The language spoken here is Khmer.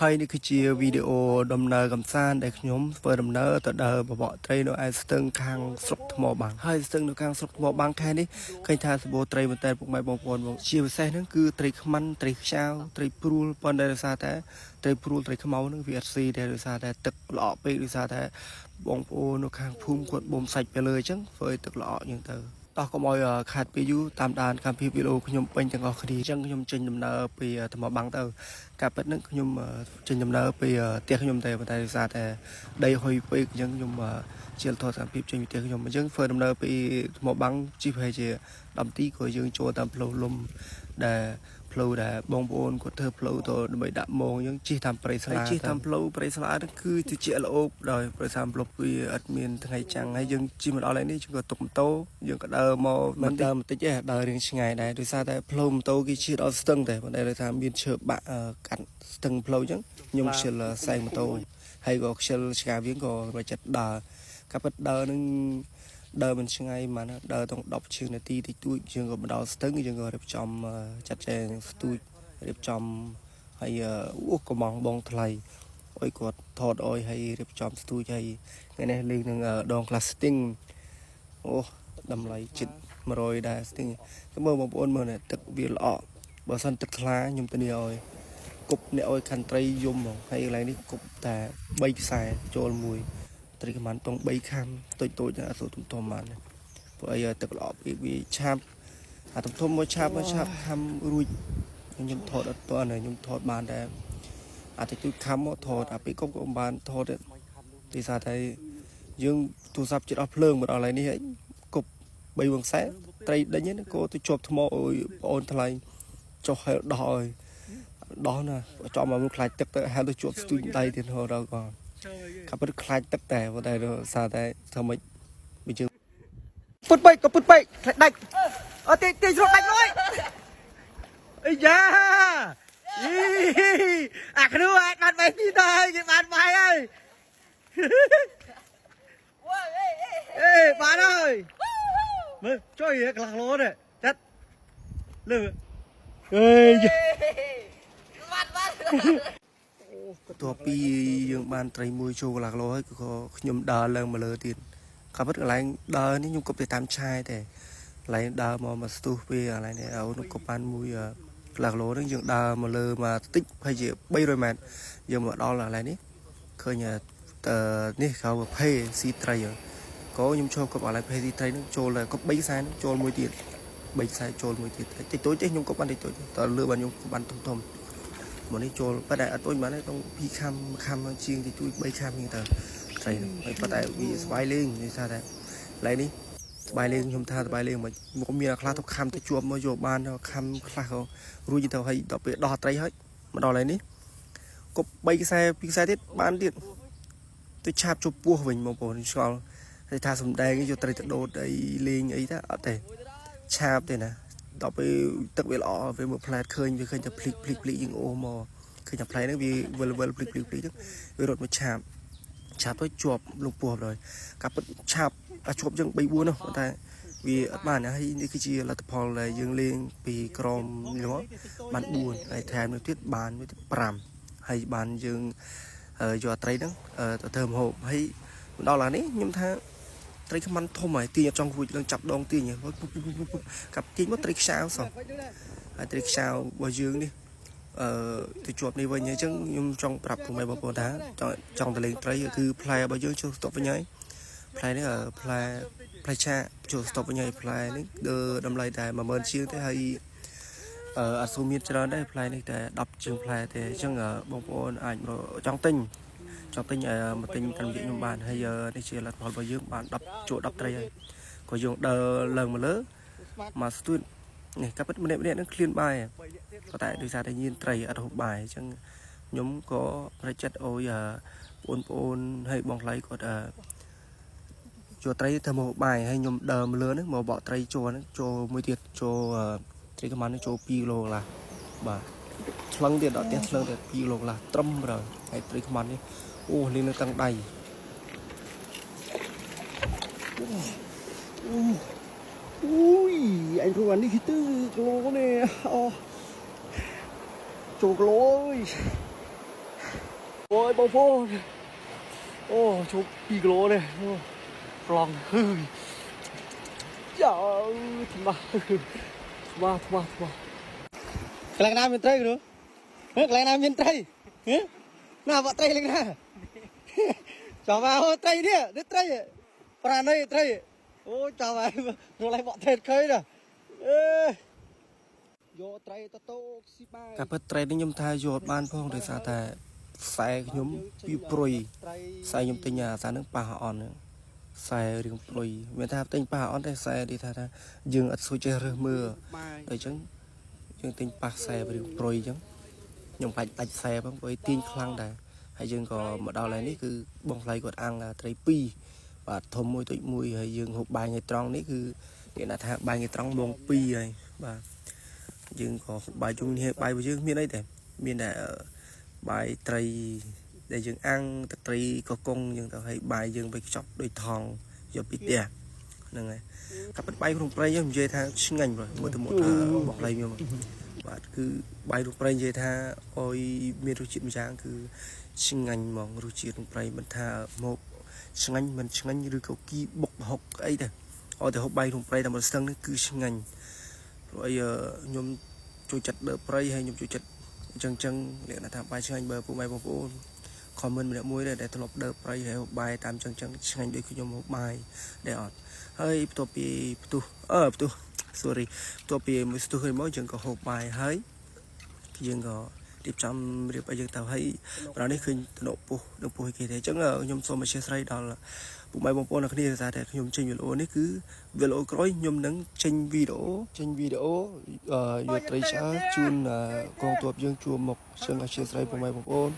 ហើយនេះគឺជាវីដេអូដំណើរកំសាន្តដែលខ្ញុំធ្វើដំណើរទៅដើរបបកត្រីនៅឯស្ទឹងខាងស្រុកថ្មបាំងហើយស្ទឹងនៅខាងស្រុកថ្មបាំងខែនេះឃើញថាសម្បូរត្រីមែនតើពុកម៉ែបងប្អូនបងជាពិសេសហ្នឹងគឺត្រីខ្មាន់ត្រីខ្ចៅត្រីព្រួលប៉ុន្តែដោយសារតែត្រីព្រួលត្រីខ្មៅហ្នឹងវាអត់ស៊ីទេដោយសារតែទឹកល្អក់ពេកដោយសារតែបងប្អូននៅខាងភូមិគាត់បូមសាច់ទៅលើអញ្ចឹងធ្វើឲ្យទឹកល្អក់អញ្ចឹងទៅតោះកុំឲ្យខាតពេលយូរតាមដានកម្មវិធីវីដេអូខ្ញុំពេញទាំងអស់គ្នាអញ្ចឹងខ្ញុំចេញដំណើរពីថ្មបាំងទៅការពិតហ្នឹងខ្ញុំចេញដំណើរពីផ្ទះខ្ញុំតែប៉ុន្តែដោយសារតែដីហុយពេកអញ្ចឹងខ្ញុំជាលថតកម្មវិធីចេញពីផ្ទះខ្ញុំអញ្ចឹងធ្វើដំណើរពីថ្មបាំងជិះប្រហែលជា10នាទីក៏យើងចូលតាមផ្លូវលំដែលផ្លូវដែលបងប្អូនគាត់ធ្វើផ្លូវទៅដើម្បីដាក់មងអញ្ចឹងជិះតាមព្រៃស្លាជិះតាមផ្លូវព្រៃស្លាហ្នឹងគឺជាល្អោបដោយព្រៃសាមផ្លុបវាអត់មានថ្ងៃចាំងហើយយើងជិះមកដល់ហើយនេះយើងក៏ទុកម៉ូតូយើងក៏ដើរមកមិនដើរបន្តិចទេដើររៀងឆ្ងាយដែរដោយសារតែផ្លូវម៉ូតូគេជិះដល់ស្ទឹងតែប៉ុន្តែដោយថាមានឈើបាក់កាត់ស្ទឹងផ្លូវអញ្ចឹងខ្ញុំខ្ជិលសែងម៉ូតូហើយក៏ខ្ជិលឆ្កាវៀងក៏មកចិត្តដើរកាពិតដើរនឹងដើរមិនឆ្ងាយហ្មងដើរតង10ជាងនាទីតិចតួចយើងក៏មកដល់ស្ទឹងយើងក៏រៀបចំចាត់ចែងស្ទូចរៀបចំហើយអូកំងបងថ្លៃអុយគាត់ថតអុយហើយរៀបចំស្ទូចហើយថ្ងៃនេះលេងនឹងដងខ្លះស្ទឹងអូតម្លៃជិត100ដែរស្ទឹងគឺមើលបងប្អូនមើលនេះទឹកវាល្អក់បើសិនទឹកថ្លាខ្ញុំធានាឲ្យគប់អ្នកឲ្យខាន់ត្រីយំហ្មងហើយកន្លែងនេះគប់តែ3ខ្សែចូលមួយត្រីកម្មានតង3ខាំតូចតូចអត់សូវធំធំបានព្រោះអីទឹកល្អពេកវាឆាប់អាធំធំមកឆាប់មកឆាប់ខំរួចខ្ញុំថតអត់ទាន់ខ្ញុំថតបានតែអាតិចទូចខំមកថតអាពេលគប់ក៏មិនបានថតទេទីសារតែយើងទូរស័ព្ទចិត្តអស់ភ្លើងមកដល់ហើយនេះហើយគប់3វងខ្សែត្រីដេញហ្នឹងក៏ទៅជាប់ថ្មអូយបងអូនថ្លៃចុះហើយដោះអើយដោះណាចំមកមួយខ្លាចទឹកទៅហែលទៅជាប់ស្ទូចដៃទៀតហៅដល់ក៏កាពិតខ្លាចទឹកតែប៉ុន្តែសារតែធ្វើម៉េចវាយើង ពុតពេកក៏ពុតពេកខ្លាចដាច់អត់ទេទេស្រុកដាច់លុយអីយ៉ាអីអាគ្រូអាចបានបាយពីទៅហើយគេបានបាយហើយអេបានហើយមើលជួយកន្លះគីឡូនេះចាត់លើអេ បាត់បាត់ បន្ទាប់ពីយើងបានត្រីមួយចូលកន្លះគីឡូហើយក៏ខ្ញុំដើរឡើងមកលើទៀតកាពិតកន្លែងដើរនេះខ្ញុំគប់ទៅតាមឆាយទេកន្លែងដើរមកមកស្ទុះពីកន្លែងនេះអូនគប់បានមួយកន្លះគីឡូហ្នឹងយើងដើរមកលើមកតិចប្រហែលជា300ម៉ែត្រយើងមកដល់កន្លែងនេះឃើញអឺនេះគេភេស៊ីត្រីក៏ខ្ញុំចូលគប់កន្លែងភេស៊ីត្រីហ្នឹងចូលគប់3ខ្សែហ្នឹងចូលមួយទៀត3ខ្សែចូលមួយទៀតតិចតួចទេខ្ញុំគប់បានតិចតួចតើលើបានខ្ញុំគប់បានធំធំ មកនេះចូលប៉ុន្តែអត់ដូចបានទេต้อง2ខំខំជាងទីទួយ3ខំហ្នឹងទៅត្រីហ្នឹងហើយប៉ុន្តែវាស្បាយលេងនិយាយថាតែកន្លែងនេះស្បាយលេងខ្ញុំថាស្បាយលេងមកមកមានខ្លះទៅខំទៅជាប់មកយកបានទៅខំខ្លះក៏រួចទៅហើយដល់ពេលដោះត្រីហើយមកដល់កន្លែងនេះគប់3ខ្សែ2ខ្សែទៀតបានទៀតទៅឆាបជប់ពោះវិញបងប្អូនឆ្ងល់គេថាសំដែងយកត្រីទៅដោតអីលេងអីទៅអត់ទេឆាបទេណាដល់ពេលទឹកវាល្អវាមើលផ្លែតឃើញវាឃើញតែភ្លិកភ្លិកភ្លិកយើងអូសមកឃើញតែផ្លែហ្នឹងវាវិលវិលភ្លិកភ្លិកភ្លិកហ្នឹងវារត់មកឆាបឆាបទៅជាប់លងពោះហើយកាពិតឆាបអាជាប់យើង3 4នោះប៉ុន្តែវាអត់បានហើយនេះគឺជាលទ្ធផលដែលយើងលេងពីក្រមនេះមកបាន4ហើយថែមនោះទៀតបានមួយទៀត5ហើយបានយើងយកត្រីហ្នឹងទៅធ្វើម្ហូបហើយមកដល់ឡានេះខ្ញុំថាត្រីខ្មាន់ធំហើយទាញអត់ចង់រួចឡើងចាប់ដងទាញពុបពុបពុបពុបកាប់ទាញមកត្រីខ្ចៅសោះហើយត្រីខ្ចៅរបស់យើងនេះអឺទៅជាប់នេះវិញអញ្ចឹងខ្ញុំចង់ប្រាប់ពុកម៉ែបងប្អូនថាចង់ចង់ទៅលេងត្រីគឺផ្លែរបស់យើងចូលស្តុកវិញហើយផ្លែនេះផ្លែផ្លែឆាចូលស្តុកវិញហើយផ្លែនេះតម្លៃតែ10000ជាងទេហើយអឺអត់សូវមានច្រើនដែរផ្លែនេះតែ10ជាងផ្លែទេអញ្ចឹងបងប្អូនអាចចង់ទិញចង់ទិញមកទិញតាមរយៈខ្ញុំបានហើយនេះជាលទ្ធផលរបស់យើងបាន10ចូល10ត្រីហើយក៏យើងដើរឡើងមកលើមកស្ទួយនេះកាពិតម្នាក់ម្នាក់នឹងឃ្លានបាយប៉ុន្តែដោយសារតែញៀនត្រីអត់ហូបបាយអញ្ចឹងខ្ញុំក៏ប្រចិត្តអូយបងប្អូនហើយបងថ្លៃគាត់អឺចូលត្រីធ្វើមកបាយហើយខ្ញុំដើរមកលើហ្នឹងមកបកត្រីចូលហ្នឹងចូលមួយទៀតចូលត្រីកម្មាន់ហ្នឹងចូល2គីឡូកន្លះបាទថ្លឹងទៀតដល់ផ្ទះថ្លឹងទៀត2គីឡូកន្លះត្រឹមហើយហើយត្រីកម្មាន់នេះអូលីងនៅតាំងដៃ អូយអញព្រោះអានេះគឺគីឡូនេះអូចូលគីឡូអើយ អូយបងប្អូនអូជប់2គីឡូនេះអូប្លង់ហឺយ៉ាថ្មថ្មថ្មថ្មកន្លែងណាមានត្រីគ្រូហ៎កន្លែងណាមានត្រីហ៎ណាបកត្រីលេងណា ចាំមកអូត្រីនេះនេះត្រីប្រាណីត្រីអូចាំមករកឡៃបកត្រីឃើញណាអេយកត្រីទៅតោស៊ីបាយ ការពិតត្រីនេះខ្ញុំថាយកអត់បានផងដោយសារតែខ្សែខ្ញុំវាព្រុយខ្សែខ្ញុំទិញអាខ្សែហ្នឹងប៉ះអន់ហ្នឹងខ្សែរឿងព្រុយមានថាទិញប៉ះអន់តែខ្សែនេះថាថាយើងអត់សូវចេះរើសមើល ដល់អញ្ចឹងយើងទិញប៉ះខ្សែរឿងព្រុយអញ្ចឹងខ្ញុំបាច់ដាច់ខ្សែផងព្រោះឲ្យទាញខ្លាំងដែរហើយយើងក៏មកដល់ហើយនេះគឺបងថ្លៃគាត់អាំងថាត្រីពីរបាទធំមួយតូចមួយហើយយើងហូបបាយថ្ងៃត្រង់នេះគឺគេណាថាបាយថ្ងៃត្រង់ម៉ោង2ហើយបាទយើងក៏ហូបបាយជុំគ្នាបាយរបស់យើងមានអីទេមានតែបាយត្រីដែលយើងអាំងទឹកត្រីកកុងយើងទៅឲ្យបាយយើងទៅខ្ចប់ដូចថងយកពីផ្ទះហ្នឹងហើយ កាពិតបាយក្នុងព្រៃខ្ញុំនិយាយថាឆ្ងាញ់បងមើលទៅមកថាបងឡៃខ្ញុំបាទគឺបាយក្នុងព្រៃនិយាយថាអុយមានរសជាតិម្យ៉ាងគឺឆ្ងាញ់ហ្មងរសជាតិក្នុងព្រៃមិនថាមកឆ្ងាញ់មិនឆ្ងាញ់ឬក៏គីបុកហុកអីទេអត់តែហូបបាយក្នុងព្រៃតាមស្ទឹងនេះគឺឆ្ងាញ់ព្រោះអីខ្ញុំចូលចិត្តដើរព្រៃហើយខ្ញុំចូលចិត្តអញ្ចឹងអញ្ចឹងលក្ខណៈថាបាយឆ្ងាញ់បើពុកម៉ែបងប្អូន comment ម្នាក់មួយដែរដែលធ្លាប់ដើរព្រៃហើយហូបបាយតាមអញ្ចឹងអញ្ចឹងឆ្ងាញ់ដូចខ្ញុំហូបបាយដែរអត់ ហើយបន្ទាប់ពីផ្ទុះអឺផ្ទុះ sorry បន្ទាប់ពីមួយស្ទុះហើយមកយើងក៏ហូបបាយហើយយើងក៏រៀបចំរៀបឲ្យយើងទៅហើយប្រហែលនេះឃើញតំណពុះនឹងពុះឲ្យគេទេអញ្ចឹងខ្ញុំសូមអធិស្ឋានដល់ពុកម៉ែបងប្អូនអ្នកគ្នាដោយសារតែខ្ញុំចេញវីដេអូនេះគឺវីដេអូក្រោយខ្ញុំនឹងចេញវីដេអូចេញវីដេអូយកត្រីឆ្អើជូនកងទ័ពយើងជួបមកអញ្ចឹងអធិស្ឋានពុកម៉ែបងប្អូន